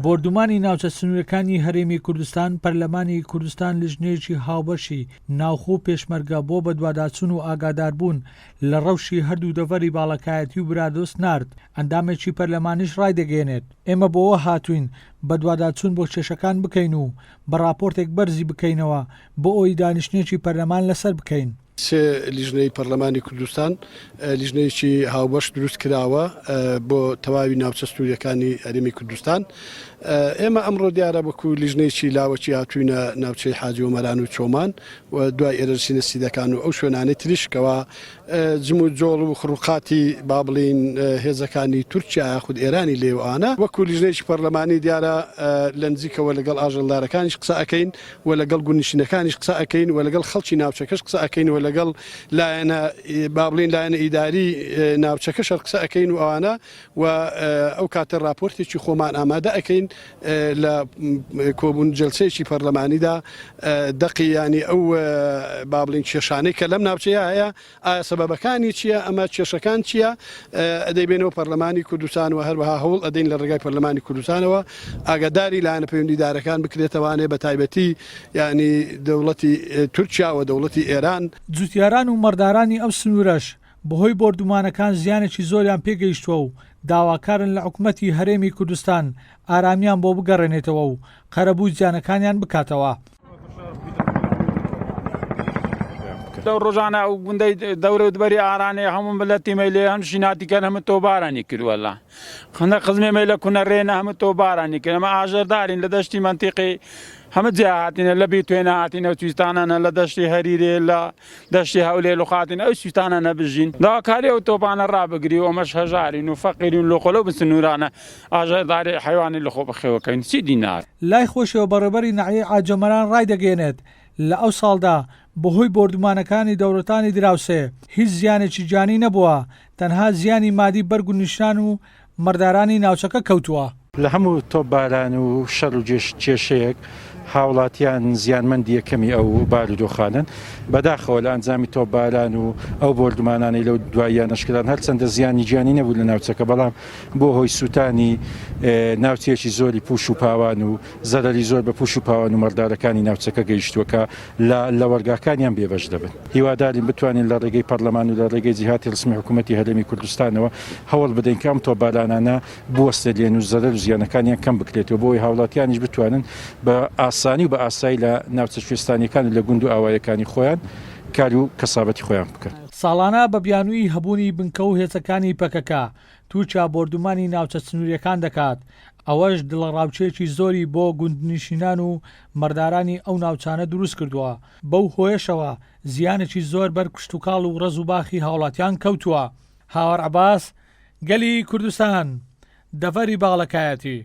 بۆردومانی ناوچە سنوورەکانی هەرێمی کوردستان، پەرلەمانی کوردستان لیژنەیەکی هاوبەشی ناوخۆ و پێشمەرگە بۆ بەدواداچوون و ئاگاداربوون لە ڕەوشی هەردوو دەڤەری باڵەکایەتی و برادۆست نارد، ئەندامێکی پەرلەمانیش ڕایدەگەیەنێت، ئێمە بۆوە هاتووین بەدواداچوون بۆ کێشەکان بکەین و بە ڕاپۆرتێک بەرزی بکەینەوە بۆ ئەوەی دانیشتنێکی پەرلەمان لەسەر بکەین. سێ لیژنەی پەرلەمانی کوردستان لیژنەیەکی هاوبەش دروست کراوە بۆ تەواوی ناوچە سنووریەکانی هەرێمی کوردستان. ئێمە ئەمڕۆ دیارە وەکو لیژنەیەکی لاوەکی هاتووینە ناوچەی حاجی ئۆمەران و چۆمان و دوای ئێرە رسینە سیدەکان و ئەو شوێنانەی تریش کەوا جموجۆڵ و خڕوقاتی با بڵێین هێزەکانی تورکیا یاخود ئێرانی لێ و ئانە وەکو لیژنەیەکی پەرلەمانی دیارە لە نزیکەوە لەگەڵ ئاژەڵدارەکانیش قسە ئەکەین و لەگەڵ گوندنشینەکانیش قسە ئەکەین و لەگەڵ خەڵکی ناوچەکەش قسە ئەکەین و لەگەڵ لایەنە با بڵێین لایەنە ئیداری ناوچەکەش هەر قسە ئەکەین و ئەوانە و ئەو کاتە ڕاپۆرتێکی خۆمان ئامادە ئەکەین لە کۆبوون جەلسەیەکی پەرلەمانیدا دەقی ینی ئەو با بڵین کێشانەی کە لەم ناوچەیە هەیە ئایا سەبەبەکانی چییە ئەمە کێشەکان چییە ئەدەیبێنەوە پەرلەمانی کوردستان و هەروەها هەوڵ ئەدەین لە ڕێگای پەرلەمانی کوردستانەوە ئاگاداری لایەنە پەیوەندیدارەکان بکرێتەوانێ بە تایبەتی ینی دەوڵەتی تورکیا و دەوڵەتی ئێران. جوتیاران و مەڕدارانی ئەو سنوورەش بەهۆی بۆردومانەکان زیانێکی زۆریان پێگەیشتووە و داواکارن لە حکومەتی هەرێمی کوردستان ئارامیان بۆ بگەڕێنێتەوە و قەرەبووی زیانەکانیان بکاتەوە. لەو ڕۆژانە ئەو گوندەی دەورە و دبەری ئارانێ هەموو ملەتی مەیلێ هەم شیناتی کەن هەموو تۆبارانی کرد وەلا خنە خزمێ مەیلە کونە ڕێنە هەموو تۆبارانی کرد ئەمە ئاژەردارین لە دەشتی مەنتیقی هەمە جیا هاتینە لە بیتوێنە هاتینە و تویستانانە لە دەشتی هەریرێ لە دەشتی هەولێر و خاتین ئەو سویتانە نەبژین داواکاری ئەو تۆپانە ڕابگری و ئەمەش هەژارین و فەقیرین لۆ خۆ لەو بسنوورانە ئاژەڵداری حەیوانی لە خۆ بەخێوەکەین چی دینار. لای خۆشیەوە بەڕێوبەری ناحیەی عاجەمەران ڕایدەگەیەنێت، لە ئەو ساڵدا بەهۆی بۆردومانەکانی دەوڵەتانی دراوسێ هیچ زیانێکی گیانی نەبووە، تەنها زیانی مادی بەر گوندنشینان و مەڕدارانی ناوچەکە کەوتووە. لە هەموو تۆپباران و شەڕ و کێشەیەک هاوڵاتیان زیانمەندی یەکەمی ئەو بارودۆخانەن. بەداخەوە لە ئەنجامی تۆپباران و ئەو بۆردومانانەی لەو دواییانەش کران هەرچەندە زیانی گیانی نەبوو لە ناوچەکە بەڵام بووە هۆی سووتانی ناوچەیەکی زۆری پوش و پاوان و زەرەری زۆر بە پوش و پاوان و مەڕدارەکانی ناوچەکە گەیشتووە کە لە لەوەڕگاکانیان بێبەش دەبن. هیوادارین بتوانین لە ڕێگەی پەڕلەمان و لە ڕێگەی جیهاتی ڕسمی حکوومەتی هەرێمی کوردستانەوە هەوڵ بدەین کە ئەم تۆپبارانانە بوەستێنرێن و زەرەر و زیانەکانیان کەم بکرێتەوە بۆ ئەوەی هاوڵاتیانیش بتوانن بە ئاسانی و بە ئاسایی لە ناوچە کوێستانییەکان و لە گوند و ئاواییەکانی خۆیان کار و کەسابەتی خۆیان بکەن. ساڵانە بە بیانووی هەبوونی بنکە و هێزەکانی پەکەکە، تورکیا بۆردومانی ناوچە سنوورییەکان دەکات، ئەوەش دڵەڕاوکێیەکی زۆری بۆ گوندنشینان و مەڕدارانی ئەو ناوچانە دروستکردووە، بەو هۆیەشەوە زیانێکی زۆر بەر کشتوکاڵ و ڕەز و باخی هاوڵاتیان کەوتووە. هاوار عەباس، گەلی کوردستان، دەڤەری باڵەکایەتی.